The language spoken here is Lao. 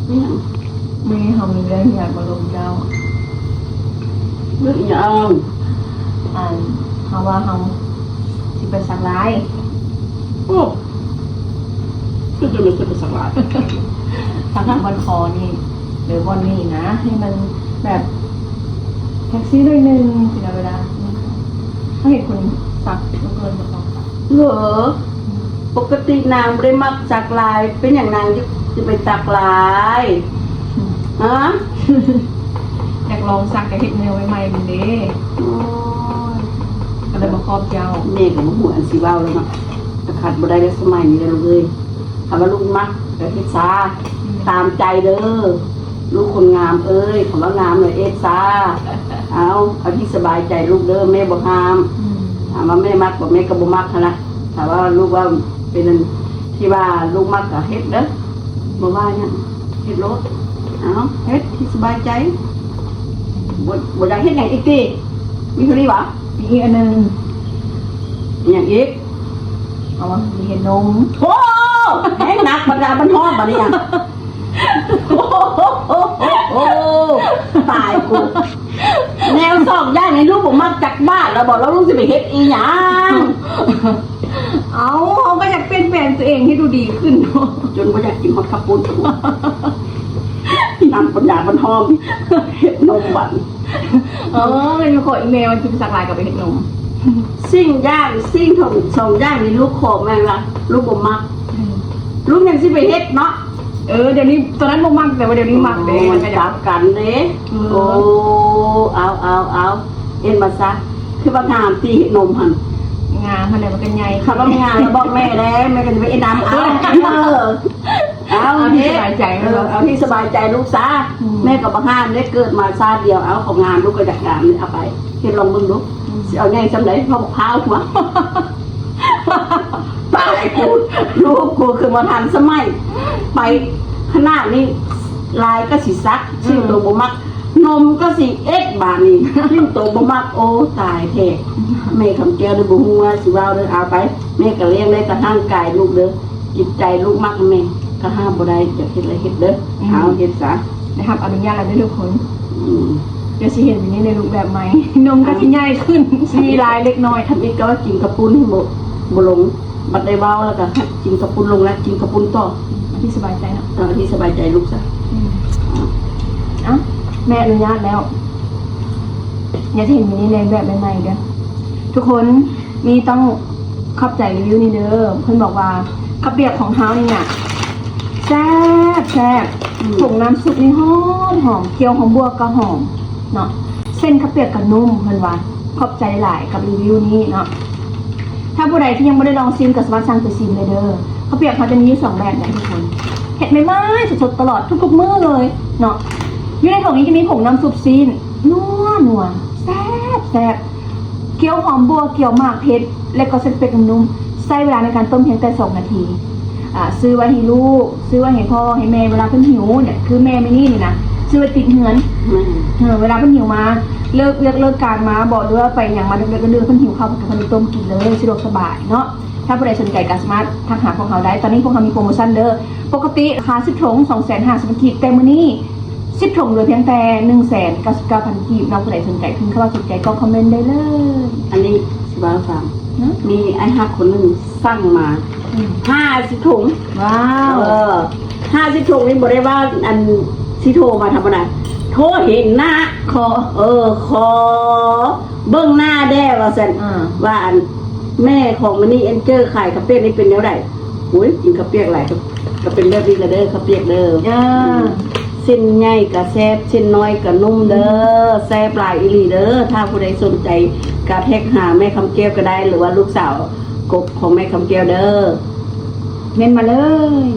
ມື້ນີ້ເຮົາມີເລື່ອງທີ່ຢາກມາລົມເຈົ້າ. ເລື່ອງອີ່ຫຍັງ? ອັນ ເຮົາວ່າເຮົາຊິໄປສັກລາຍ. ໂອ້ ຄືຈະໄປສັກລາຍ? ສັກບ່ອນຄໍນີ້ ຫຼືບ່ອນນີ້ນະ ໃຫ້ມັນແບບເຊັກຊີໜ້ອຍໜຶ່ງຊີ້ນະ ເວລາເຮົາເຫັນຄົນສັກ ເຮົາກໍເລີຍບໍ່ຊອບສັກ. ເຫລໍ? ປົກກະຕິນາງບໍ່ໄດ້ມັກສັກລາຍ ເປັນຫຍັງນາງຈະ ຈະໄປສັກລາຍ? ຮະ? ຢາກລອງສັກ ຢາກເຮັດແນວໃໝ່ໆ ມັນເດ້. ໂອ້ຍ ກໍເລີຍມາຂອບເຈົ້າ. ແມ່ກໍບໍ່ຮູ້ອັນຊິເວົ້າແລ້ວເນາະ ກໍຂັດບໍ່ໄດ້ແລ້ວສະໄໝນີ້ແຫຼະລູກເອີຍ. ຄັນວ່າລູກມັກກໍເຮັດຊາ ອືມ ຕາມໃຈເດີ ລູກຄົນງາມເອີຍ. ຄັນວ່າງາມແລ້ວເຮັດຊາ. ເອົາ ເອົາທີ່ສະບາຍໃຈລູກເດີ ແມ່ບໍ່ຫ້າມ. ອືມ ຖ້າວ່າແມ່ມັກບໍ່ ແມ່ກໍບໍ່ມັກຫັ້ນລະ. ຖ້າວ່າລູກວ່າເປັນອັນທີ່ວ່າລູກມັກກໍເຮັດເດີ ບໍ່ວ່າຫຍັງ ເຮັດໂລດ. ເອົາ ເຮັດທີ່ສະບາຍໃຈ. ບໍ່ ບໍ່ຢາກເຮັດຫຍັງອີກຕິ? ມີເທົ່ານີ້ຫວາ? ມີອີກອັນໜຶ່ງ. ຫຍັງອີກ? ເອົາ ຊິເຮັດນົມ. ໂອ້ ແຮງໜັກບັນດາບັນຮອດບາດນີ້. ໂອ້ ຕາຍກູ ແນວສອງຢ່າງນີ້ລູກບໍ່ມັກຈັກບາດແລ້ວບໍ? ແລ້ວລູກຊິໄປເຮັດອີ່ຫຍັງ? ເອົາ ເຮົາກໍຢາກປ່ຽນແປງຕົວເອງໃຫ້ດູດີຂຶ້ນເນາະ. ຈົນບໍ່ຢາກກິນຮອດເຂົ້າປຸ້ນ ນຳປັນຍາບັນຮອມ ເຮັດນົມບັດ. ເອີ ແມ່ນ ຂໍອີເມວ ຊິໄປສັກລາຍກັບໄປເຮັດນົມ. ສິ່ງຢ່າງ ສິ່ງ ສອງຢ່າງນີ້ລູກຂໍແມ່ນວ່າລູກບໍ່ມັກ ອືມ ລູກຍັງຊິໄປເຮັດເນາະ. ເອີ ດຽວນີ້ ຕອນນັ້ນບໍ່ມັກ ແຕ່ວ່າດຽວນີ້ມັກເດ້. ໂອ້ ມັນກັບກັນເດ້. ເອີ ໂອ້ ເອົາ ເອົາ ເອົາ ເຮັດມາຊະ. ຄືວ່າງາມຕິເຮັດນົມຫັ້ນ? ງາມຫັ້ນແຫຼະ ມັນກໍໃຫຍ່. ຄັນວ່າງາມແລ້ວບອກແມ່ແດ່ ແມ່ກໍຊິໄປເຮັດນຳ. ເອົາ ເອີ ເອົາ ເອົາທີ່ສະບາຍໃຈ. ເອີ ເອົາທີ່ສະບາຍໃຈລູກຊະ. ອືມ ແມ່ກໍບໍ່ຫ້າມເດ້ ເກີດມາຊາດດຽວ. ເອົາ ຂອງງາມ ລູກກໍຢາກງາມ ເອົາໄປເຮັດລອງເບິ່ງດູ. ອືມ ຊິເອົາໃຫຍ່ສ່ຳໃດ ເຮົາພາວຫົວ ຕາຍກູ ລູກກູຄືບໍ່ທັນສະໄໝ ໄປຂະໜາດນີ້ ລາຍກໍຊິສັກ ອືມ ສິ່ງໂຕບໍ່ມັກ ນົມກໍຊິເອັດບາດນີ້ ສິ່ງໂຕບໍ່ມັກ. ໂອ້ ຕາຍແທ້ ແມ່ຄຳແກ້ວເດີ ບໍ່ຮູ້ວ່າຊິເວົ້າເດີ. ເອົາໄປ ແມ່ກໍລ້ຽງໄດ້ແຕ່ຮ່າງກາຍລູກເດີ ຈິດໃຈລູກມັກແມ່ກໍຫ້າມບໍ່ໄດ້ ຢາກເຮັດລະເຮັດເດີ. ອືມ ເອົາເຮັດຊະ ໄດ້ຮັບອະນຸຍາດແລ້ວເດີທຸກຄົນ. ອືມ ດຽວຊິເຮັດຢູ່ນີ້ໃນຮູບແບບໃໝ່ ນົມກໍຊິໃຫຍ່ຂຶ້ນ ຊິມີລາຍເລັກນ້ອຍ. ທຳອິດກໍວ່າກິນກະປຸ້ນໃຫ້ບໍ່ ບໍ່ລົງ ບັດໄດ້ເວົ້າແລ້ວກໍກິນກະປຸ້ນລົງແລ້ວ ກິນກະປຸ້ນຕໍ່. ອືມ ເອົາທີ່ສະບາຍໃຈເນາະ. ເອີ ເອົາທີ່ສະບາຍໃຈລູກຊະ. ອືມ ເອົ້າ ແມ່ອະນຸຍາດແລ້ວ ດຽວຊິເຮັດຢູ່ນີ້ໃນແບບໃໝ່ໆເດີທຸກຄົນ. ນີ້ຕ້ອງຂອບໃຈຣີວິວນີ້ເດີ ເພິ່ນບອກວ່າເຂົ້າປຽກຂອງເຮົານີ້ນະ ແຊບ ແຊບ. ອືມ ຜົງນ້ຳຊຸບນີ້ຫອມ ຫອມ ກ່ຽວຫອມບົວກໍຫອມເນາະ ເສັ້ນເຂົ້າປຽກກໍນຸ້ມ ເພິ່ນວ່າ. ຂອບໃຈຫຼາຍກັບຣີວິວນີ້ເນາະ. ຖ້າຜູ້ໃດທີ່ຍັງບໍ່ໄດ້ລອງຊີມກໍສາມາດສັ່ງໄປຊີມໄດ້ເດີ. ເຂົ້າປຽກເຮົາຈະມີຢູ່ສອງແບບນະທຸກຄົນ ເຮັດໃໝ່ໆ ສົດໆ ຕະຫຼອດທຸກໆມື້ເລີຍເນາະ. ຢູ່ໃນຖົງນີ້ຈະມີຜົງນ້ຳຊຸບຊີ້ນ ນົວໆ ແຊບໆ ກ່ຽວຫອມບົວ ກ່ຽວໝາກເຜັດ ແລະກໍເສັ້ນເປັດນຸ້ມໆ ໃຊ້ເວລາໃນການຕົ້ມພຽງແຕ່ສອງນາທີ. ອ່າ ຊື້ໄວ້ໃຫ້ລູກ ຊື້ໄວ້ໃຫ້ພໍ່ໃຫ້ແມ່ ເວລາເພິ່ນຫິວນີ້ ຄືແມ່ມື້ນີ້ນີ້ນະ ຊື້ໄວ້ຕິດເຮືອນ. ແມ່ນ ເອີ ເວລາເພິ່ນຫິວມາ ເລີກວຽກເລີກການມາບໍ ຫຼືວ່າໄປຫຍັງມາເດິກໆ ເພິ່ນຫິວເຂົ້າ ເພິ່ນກໍໄດ້ຕົ້ມກິນເລີຍ ສະດວກສະບາຍເນາະ. ຖ້າຜູ້ໃດສົນໃຈກໍສາມາດທັກຫາພວກເຮົາໄດ້. ຕອນນີ້ພວກເຮົາມີໂປຣໂມຊັນເດີ ປົກກະຕິລາຄາສິບຖົງ ສອງແສນຫ້າສິບ ກີບ ແຕ່ມື້ນີ້ ສິບຖົງເຫຼືອພຽງແຕ່ ໜຶ່ງແສນເກົ້າສິບເກົ້າພັນ ກີບເນາະ. ຜູ້ໃດສົນໃຈພິມເຂົ້າມາຖືກໃຈກໍຄອມເມັນໄດ້ເລີຍ. ອັນນີ້ຊິເວົ້າໃຫ້ຟັງ ຫຶ? ມີອ້າຍຮັກຄົນໜຶ່ງສັ່ງມາ ອືມ ຫ້າສິບຖົງ. ວ້າວ ເອີ ຫ້າສິບຖົງນີ້ບໍ່ໄດ້ວ່າ ອັນ ຊິໂທມາທຳມະດາ ໂທເຫັນໜ້າ ຂໍ ເອີ ຂໍເບິ່ງໜ້າແດ່ວ່າຊັ້ນ. ອ່າ ວ່າອັນ ແມ່ຂອງມະນີເອັນເຈີຂາຍເຂົ້າປຽກນີ້ເປັນແນວໃດ? ໂອ້ຍ ກິນເຂົ້າປຽກຫຼາຍ ກໍ ກໍເປັນແບບນີ້ລະເດີ ເຂົ້າປຽກເດີ. ຈ້າ ເສັ້ນໃຫຍ່ກະແຊບ ເສັ້ນນ້ອຍກະນຸ້ມເດີ ອືມ ແຊບຫຼາຍອີ່ຫຼີເດີ. ຖ້າຜູ້ໃດສົນໃຈກະແທັກຫາແມ່ຄຳແກ້ວກໍໄດ້ ຫຼືວ່າລູກສາວກົກຂອງແມ່ຄຳແກ້ວເດີ ເມັ້ນມາເລີຍ.